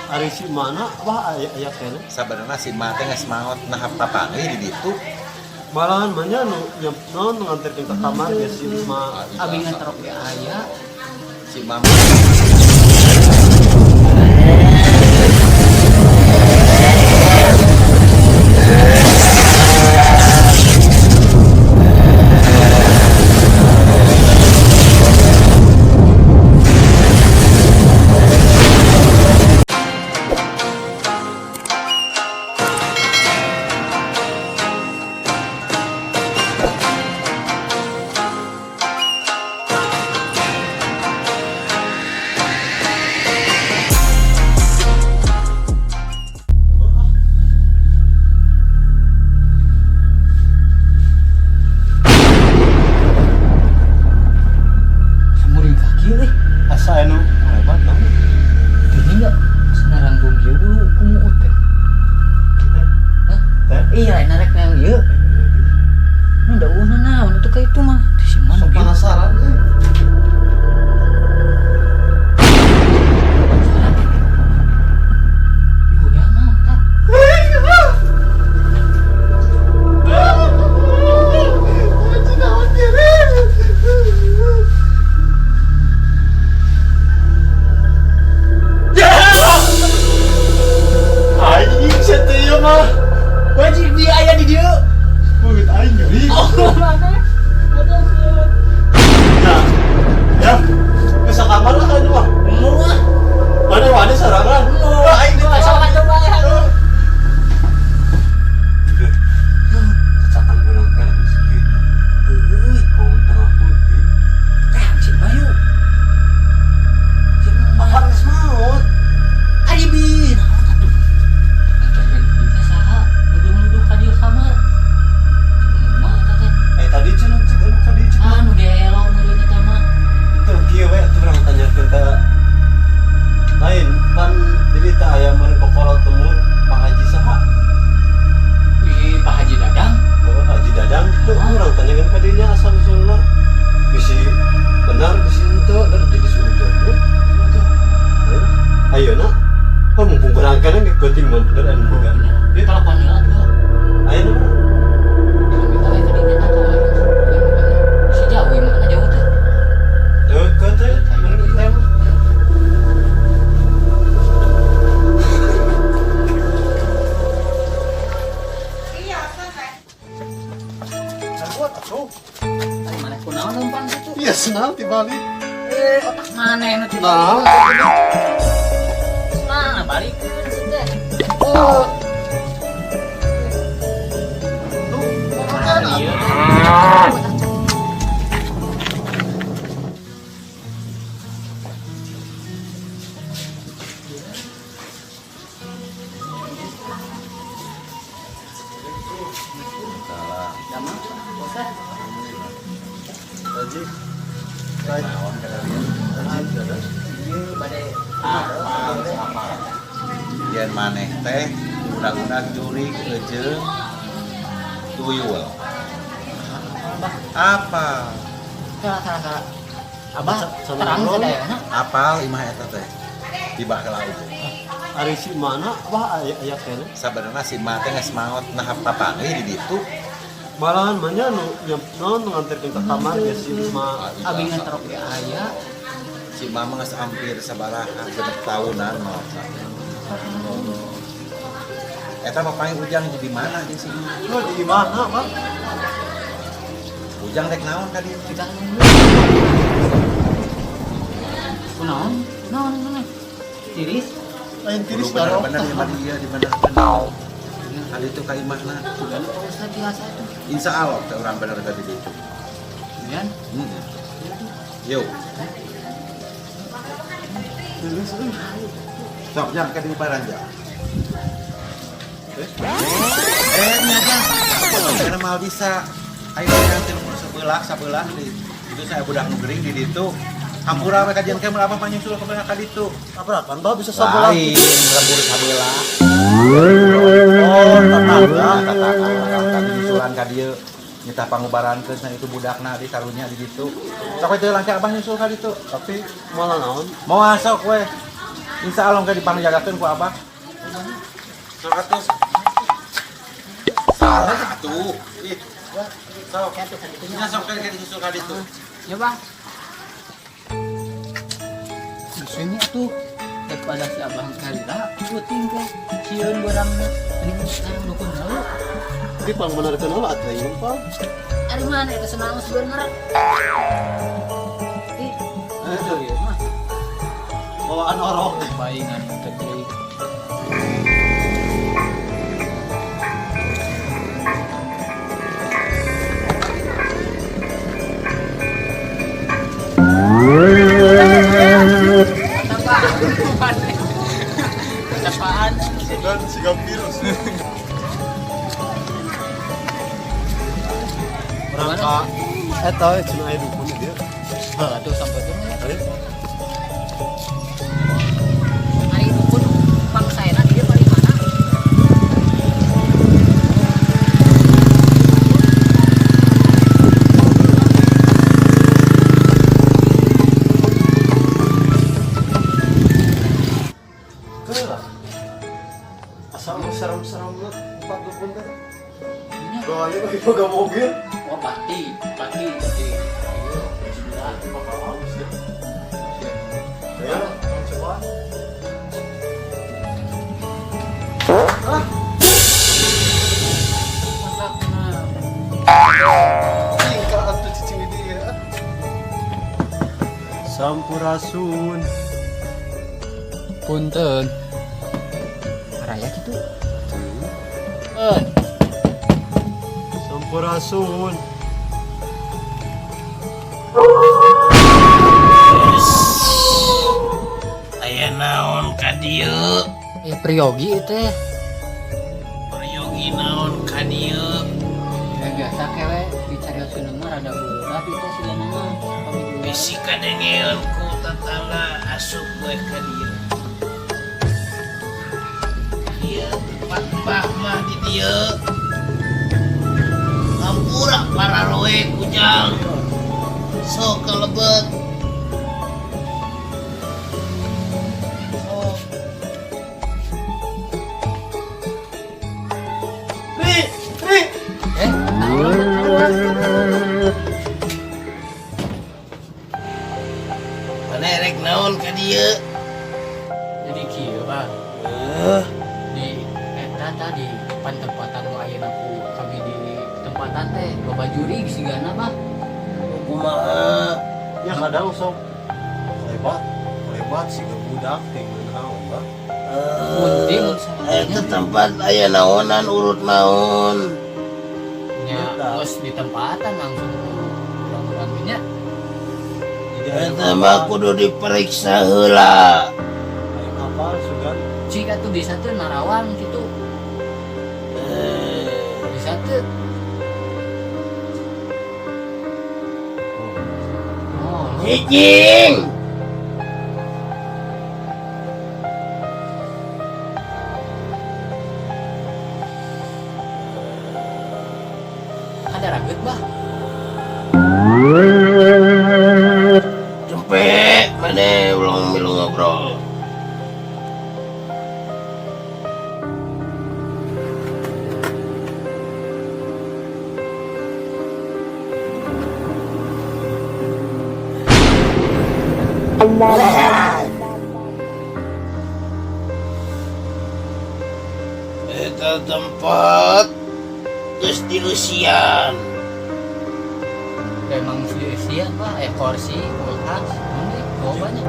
Ari si mana wah aya aya keneh. Sabenerna si Ma teh geus maot nah papanggih di ditu. Malahan mah nya nu nyep naon nu nganterkeun ka kamar ge si Ma. Abi nganterok ge aya. Si Ma Samuring kaki euy. Asa anu hebat naon. Gini enggak senaranggung ieu bulu kumuut teh. Hah? Teh. Iya, lain narek yang ieu. Nu da eueuh naon itu ka itu mah. Di si mana Sok kieu? penasaran euy. Ih, udah naon tah? Aing sia teh ieu mah. Wajib dia aya di dieu. Beungeut aing nyeri. Oh, mana? Ada sieun. Ya. Ya. Geus sakamar lah kan mah. Moal. Mana wani sorangan? Moal. Aing di Sok atuh bae halu. Cacakan beurang keneh geus kieu. Euy, Kaum tengah putih. teh si Bayu. Si Apa Ma. geus maot? Ari bi, naon atuh? Nganterkeun ka dieu teh saha? Nuduh-nuduh ka dieu kamar. Ma eta teh. Eh tadi cenah cek anu ka dieu cenah. Ah, nu gelo meureun eta mah. Tuh kieu we atuh urang tanyakeun ka lain pan jadi teh aya meureun kokolot temur Pak Haji saha? Ih, Pak Haji Dadang. Oh, Haji Dadang tuh urang tanyakeun ka dinya asal usulna. Bisi benar bisi henteu der jadi suudzon we. Tuh. Ayo. Ayeuna oh mumpung beurang keneh ge penting mah bener anu boga. Ieu telepon heula tuh. Ayeuna mah Jangan minta we ka dinya tah ka warung. Bisa jauh ieu mah jauh teh. deukeut teh meureun teh mah. Sarua atuh. Ari maneh kunaon lempang kitu? Iya senang dibalik. Eh, otak maneh nu teu. Nah, Nah, balikeun sih teh. oh. Tuh, makan Iya. salah. Damang, Ustaz. Haji. Haji. Naon ka dieu? Haji Dadang. Ieu bade Yen maneh teh udag-udag jurig eujeung tuyul. Apa? Salah salah salah. Abah Sama terang ngobrol. sadayana. Apal imah eta teh? Di baheula oge. Ari si mana wah aya aya keneh. Sabenerna si Ma teh geus maot nah papanggih di ditu. Malahan mah nya nu nyep naon nu nganterkeun ka kamar ge si Ma. Abi nganterok ge aya. Si Ma mah geus hampir sabaraha 6 tahunan maotna. Eta papanggih Ujang di mana jeung si Ma? Lu di imahna, Bang? Ujang rek naon ka dieu? Kita nunggu. Kunaon? Naon mana? Tiris? Lain tiris Kudu bener-bener darok. di mana dia di bener-bener. Kali itu ka imahna. Sudah Pak Ustaz biasa itu. Insya Allah teh urang bener tadi ditu. Kemudian Heeh. Yuk, Tiris euy. sok jang ka dieu baranja. Eh, nya jang. Karena mal bisa. Ayo yang telepon sebelah sebelah di itu saya budak nu gering di ditu. Hampura we kajian ke apa panyusul ke ka ditu. Tabrakan bah bisa sabelah. Lain, lembur sabelah. Oh, tetangga. Tetangga nyusulan ka dieu. Nyitah pangubarankeun nah itu budakna di karunya di ditu. Sok we teu langkah abah nyusul ka ditu. Tapi malah naon? Mau asok we. Insya Allah engke dipangjagakeun ku Abah. Sok atuh. Salah atuh. Ih. Sok. Nya sok ke disusul ka ditu. Ya, Bang. Sini tuh daripada si abang kalila puting teh sieun barangna mending sekarang dukun heula. Tapi pang benerkeun heula atuh ieu pang. Ari mana eta senang bener. Ih, itu ya mah. Bawaan orok. Paingan teh deui. Apaan? Dan siga virus. Merangka eta cenah aya dukun dia. Atuh sampai tuh. Ayo. Ari dukun pangsaena di dieu paling mana? Keula. Asa mah serem-serem lah tempat dukun teh. Nya. Doanya bagi boga mobil. Oh, pasti, pasti, pasti. Iya, bismillah. Bakal halus ya. Ayo, coba. Ah, tingkah atuh cicing di dieu. Sampurasun. Punten. Raya gitu. Sampurasun. Aya naon ka dieu? Ya priyogi teh. Peryogi naon ka dieu? Ya biasa kewe dicarioskeun mah rada berat itu sigana mah. Kami dua. Bisi kadengeun ku tetangga asup we ka dieu. Ieu tempat mbah mah di dieu. Hampura para roe kujang. Sok kalebet. Sok. Ri, Ri. Eh, Mana rek naon ka dieu? Jadi kieu, Bang. Eh, Di eta tadi pan tempatan nu ayeuna ku kami di tempatan teh loba jurig sigana, Bang. Kumaha? Ya kadang sok lebat, lebat siga budak tinggal naon, Bah. Punting Eta tempat aya naonan urut naon? Nya geus di tempatan langsung urang-urang nya. Jadi Eta mah kudu diperiksa heula. Ayo kapal sugan. Cik atuh bisa tuh narawang gitu. Eh, Bisa tuh. Oh, Cicing. Ada ragut, Bah. Cempe, mana ulang milu ngobrol. Eta tempat geus dieusian. Emang dieusian, Bah, eh kursi, kulkas, ini bawa banyak.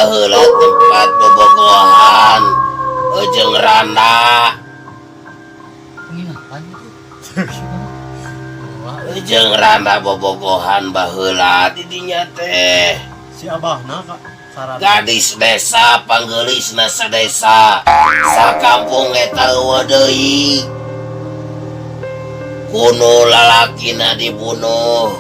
Baheula tempat bobogohan jeung randa. Penginapan itu. Wah, Jeung randa bobogohan baheula di dinya teh. Si abahna kak saran. Gadis desa panggeulisna sadesa sakampung eta eueuh deui. Kuno lalakina dibunuh,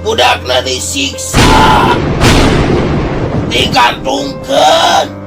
budakna disiksa, digantungkeun.